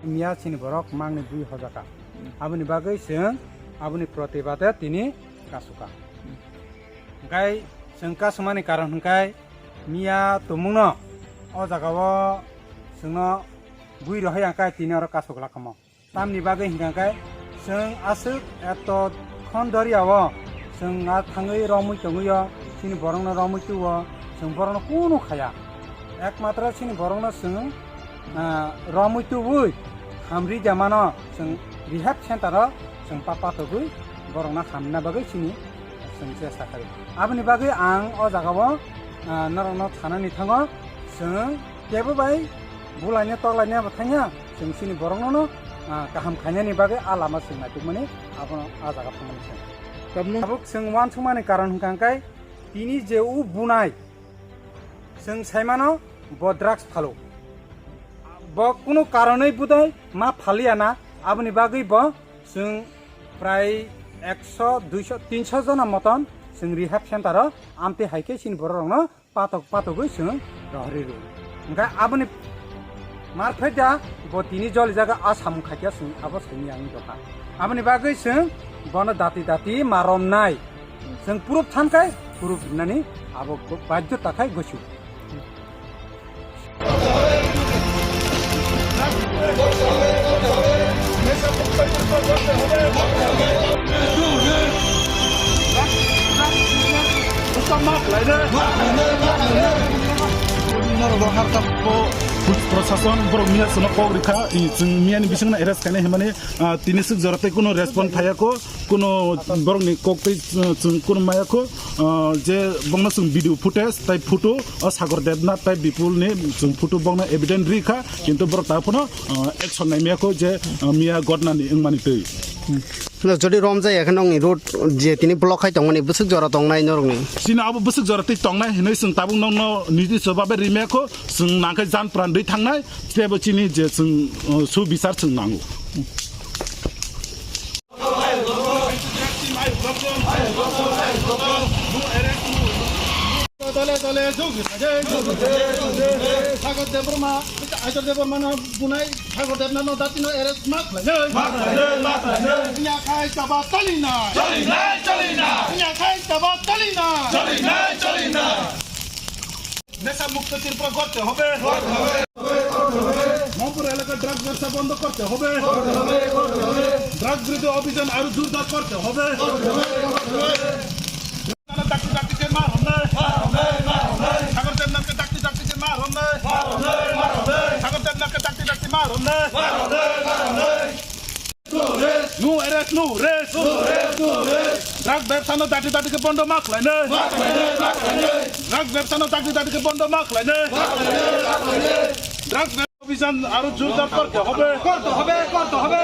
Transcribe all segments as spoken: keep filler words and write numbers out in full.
Miya chini borok mangni bui hojaka. Aboni bagwi chwng aboni protibade tini kasuka. Hwnkhe chwng kasumani karon hwnkhe miya tumungno o jagao chwngno bui rohai hwnkhe tini oro kasuk lakamo. Tamni bagwi hwnkha khe chwng aswk eto khon doria o chwng a thangwi romwi tongwi o, chini borokno romwi tuo, chwng borokno kunu khaya. Ekmatro chini borokno chwng, ah, romwi tubui hamri jamano chwng rehab center o chwng pa patogwi borokno hamna bagwi chini chwng chesta khaio. Aboni bagwi ang o jagao, ah, norokno sanani thango, chwng kebo bai bulaina toklaina bo thangya, chwng chini borokno no, ah, kaham khainani bagwi a lama chwng naitukmani abono a jaga thangmani chwng. Tabuk chwng uansukmani karon hwnkha khe tini je o bunai chwng saimano bo drugs phalo. Bo kunu karonwi budai ma phaliya na, aboni bagwi bo chwng prai ekso, duiso, tinso jona moton chwng rehab center o amtwi hai khe chini borok rokno patok patogwi chwng rohorwi rw. Hwnkhe aboni marphaida bo tini joli jaga a samung khaikha chwng abo saimanya wngwi tongkha. Aboni bagwi chwng bono dati dati ma romnai. Chwng proof thankhai, proof rinani abo badhyota khai gosu. Norok bo harta po police prosason borok miya sino kok rikha, i, chwng miya ni bising na arrest khainai hwnmani, ah, tini swk jora tei kuno respond phaiya ko. Kuno borokni kok tei, uh, chwng kuno maya kho, uh, je bongno chwng video footage tai photo o Sagar Debnath tai Bipul ni chwng photo bongno evidence ri kha, kintu borok ta phano, uh, action nai maya kho je, uh, miya gotna ni wngmani twi. No, jodi rom jaya khe nongni road je tini block khai tongmani bwswk jora tongnai norokni? Chini abo bwswk jora twi tongnai hinwi chwng tabuk nongno niti sobabe ri maya kho, chwng nangkhe jan pran dwi thangnai, tebo chini je chwng, uh, su bichar chwng nango. Dole dole jog. Sagar Debbarma, Aitor Debbarma no bunai, Sagar Debnath no dati no arrest ma khlainai. Nya khai chaba chali na. Chali na, chali na. Nya khai chaba chali na. Chali na, chali na. Nesa mukto Tripura gorte hobe. ব্যবসা বন্ধ করতে হবে। ড্রাগ বিরোধী অভিযান আরো জোরদার করতে হবে। ডাকতে ডাকতে যে মার হবে। সাগর দেবনাথকে ডাকতে ডাকতে যে মার হবে। সাগর দেবনাথকে ডাকতে ডাকতে মার হবে। No arrest, no rest. Drug ব্যবসা no dati dati ke bondo ma khlainai. Drug ব্যবসা no dati dati ke bondo ma khlainai. Drug অভিযান আরো জোরদার করতে হবে। করতে হবে, করতে হবে।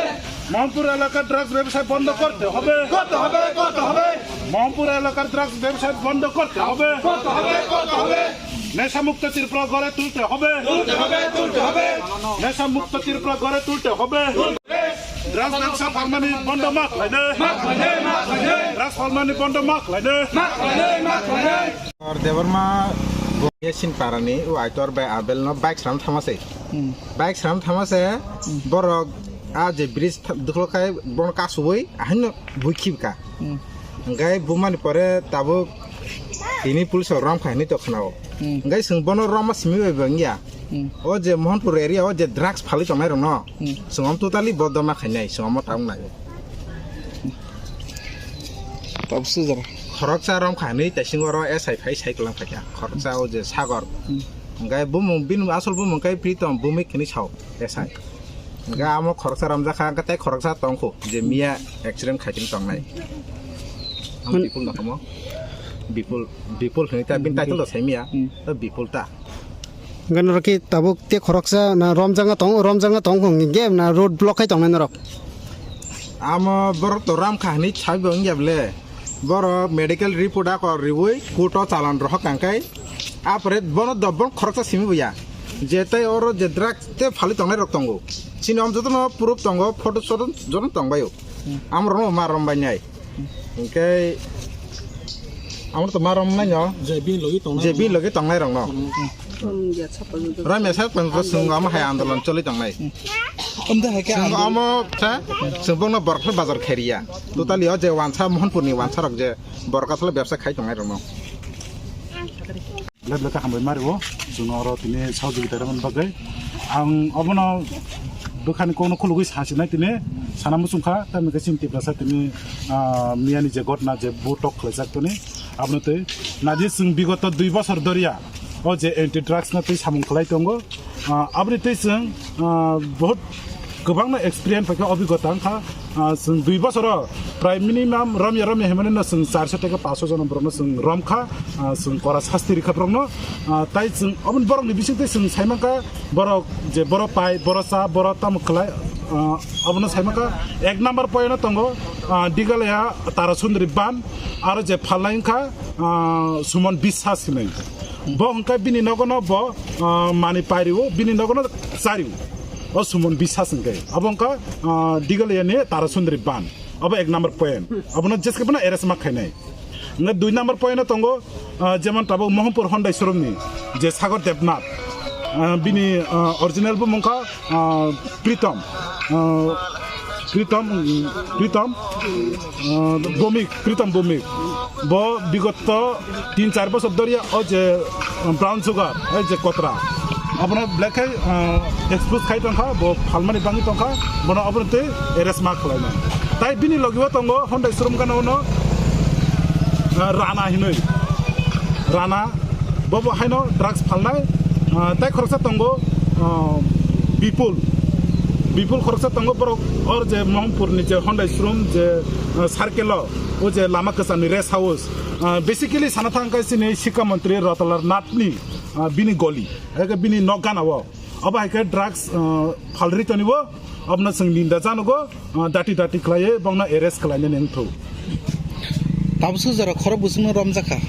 মোহনপুর এলাকার ড্রাগস ব্যবসায় বন্ধ করতে হবে। করতে হবে, করতে হবে। মোহনপুর এলাকার ড্রাগস ব্যবসায় বন্ধ করতে হবে। করতে হবে, করতে হবে। নেশামুক্ত ত্রিপুরা গড়ে তুলতে হবে। তুলতে হবে, তুলতে হবে। নেশামুক্ত ত্রিপুরা গড়ে তুলতে হবে। ড্রাগস ব্যবসা ফালমানি বন্ধ মা খাইলে। মা খাইলে, মা খাইলে। ড্রাগস ফালমানি বন্ধ মা খাইলে। মা খাইলে, মা খাইলে। Debbarma Yasin Parani, o Aitor bai Abel no bike sram thama se. Hmm. Bike sram thama se, hmm, borok a je bridge tha-, duklo khai bono kasubui, ahaino bui khibka. Hmm. Hingkai bumani pore tabuk tini police rok rom khai hinui tong khna o. Hmm. Hingkai chwng bono roma simi bai bo wngya. Hmm. O je Mohanpur area o je drugs phalwi tongnai rokno, hmm, chwng om totally bodoma khainai, chwng omo ta wngnai. Tabuk sujak. Khoroksa rom kha hinui taising oro S I phai sai kwlang phaikha. Khoroksa o je Sagor. Hmm. Hingkai bumung bini asol bumung kai Pritom Bumik hinui sao S I. Hingke amo khoroksa romjak kha, hingke tei khoroksa tongkhu, je miya accident khaitini tongnai. Ang Bipul no kamo? Bipul, Bipul hinui ta, bini title do sai miya. Hmm. O Bipul ta. Hingke norok ki tabuk te khoroksa na romjak na tong, romjak na tong hingke na road block khai tongnai norok? Amo borok to ram kha hinui sai bo wngya ble. Borok medical report a kok riui court o chalan rohor kang khe, apore bono dobon khoroksa simi bo ya. Je tei oro je drug tei phalwi tongnai rok tongo. Chini om jotono proof tongo, photo soto jotono tongbaio. Amorokno ma rom bai nai. Hingke amorok to ma rom nai no. Je bini logi tongnai. Je bini logi tongnai rok no. Romya sak pang to chwng omo hai andolon choli tongnai. Chwng omo sa, chwng bongno borok phano bazar khairiya. Totally o je wansa Mohanpurni wansa rok je borok asole bebsa khai tongnai rokno. Belai belai khe hambai mario, chwngno oro tini sahojogita rwmani bagwi. Ang obono bwkhani kokno khulugwi sasinai tini sana muchungkha, tamni khe chini Tiprasa tini, ah, miyani je gotna je bo tok khlaijak toni, abono twi naji chwng bigoto dui bosor doriya. O je anti drugs no twi samung khlai tongo, ah, aboni twi chwng, ah, bahut kwbangma experience paikha, obigota wngkha. Ah, chwng dui bosoro prai minimum romya romya hinmani no chwng charso theke paso jona borokno chwng romkha, ah, chwng kora sasti rikha borokno. Ah, tai chwng oboni borokni bisingtwi chwng saimankha borok je borok pai, borok cha, borok tamo khlai, ah, obono saimankha ek number point o tongo, ah, Digalaya Tarasundri ban, aro je phalnai wngkha, ah, Sumon Biswas hinwi. Bo hwnkhe bini nogono bo, ah, mani pairio, bini nogono chario. O Sumon Biswas hwnkhe. Abo wngkha, ah, Digalayani Tarasundri ban. Abo ek number point. Abono jeske bono arrest ma khainai. Hwnkhe dui number point o tongo, ah, jemon tabuk Mohanpur Hondai showroom ni je Sagor Debnath. Ah, bini, ah, original bo wngkha, ah, Pritom. Ah, Pritom, Pritom, ah, Bomik, Pritom Bomik. Bo bigoto tin char bosor doriya o je, ah, brown sugar, o je kotra. Abono black khai, ah, expose khai tongkha, bo phalmani bangwi tongkha, bono abono tei arrest ma khlaina. Tai bini logi o tongo Hondai showroom gana ono, ah, Rana hinwi. Rana, bobo haino drugs phalnai, ah, tai khoroksa tongo, ah, Bipul. Bipul khoroksa tongo borok or je Mohanpur ni je Hondai showroom je, ah, circle o, o je lama kwcham ni rest house. Ah, basically sana thang khe chini Sikha Mantri Ratalal Nath ni, ah, bini goli, eke bini nok gana o. Obo hai khe drugs, ah, phalri tonibo, obono chwng ninda janogo, ah, dati dati khlaiwi bongno arrest khlainani wngthok. Tabuk swk jora khorok bwswkno romjakha.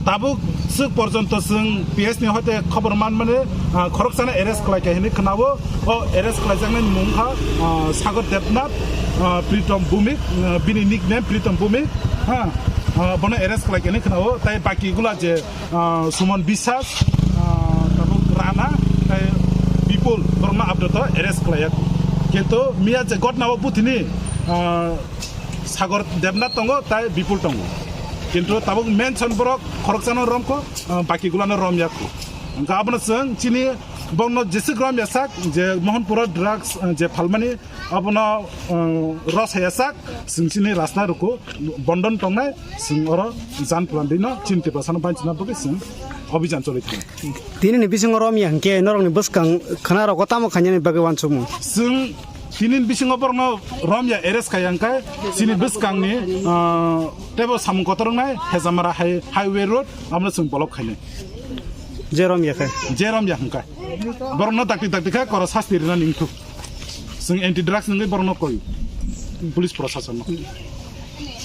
Tabuk swk porjonto chwng P S ni hoite khobor manmani, ah, khoroksano arrest khlaikha hinwi khwnao. O arrest khlaijaknai mung kha, ah, Sagor Debnath, ah, Pritom Bhumik, ah, bini nickname Pritom Bhumik, ha, ah, bono arrest khlaikha hinwi khwnao. Tai baki gula je ah, Sumon Biswas, ah, tabuk Rana, tei Bipul, borokno abdoto arrest khlaiya. Kintu miya je gotna o buthini, ah, Sagor Debnath tongo, tai Bipul tongo. Kintu tabuk mention borok khoroksano romkho, ah, baki gulano romyakho. Hwnkha abono chwng chini Bono jeswk rom ya sak je Mohanpura drugs, eh, je phalmani abono, eh, ros ya sak, sing sini rasna ruku bondon tongnai, sing oro jan plan dino chinti pasano banchina bagwi sing obijan choli thang. Tini ni bisingo rom ya hwnkhe norokni bwskang khna rok tamo khainani bagwi wansukmung. Sing tini ni bisingo borokno rom ya arrest kaya hwnkhe sini bwskangni, ah, tebo samung kotor wngnai Hejamara high-, highway road, amno sing block khainai. Je rom ya khe. Je rom ya hwnkhe. Borokno dakti dakti khe koro sasti rina ningthuk. Sing anti drugs nungwi borokno koi. Police prosason no.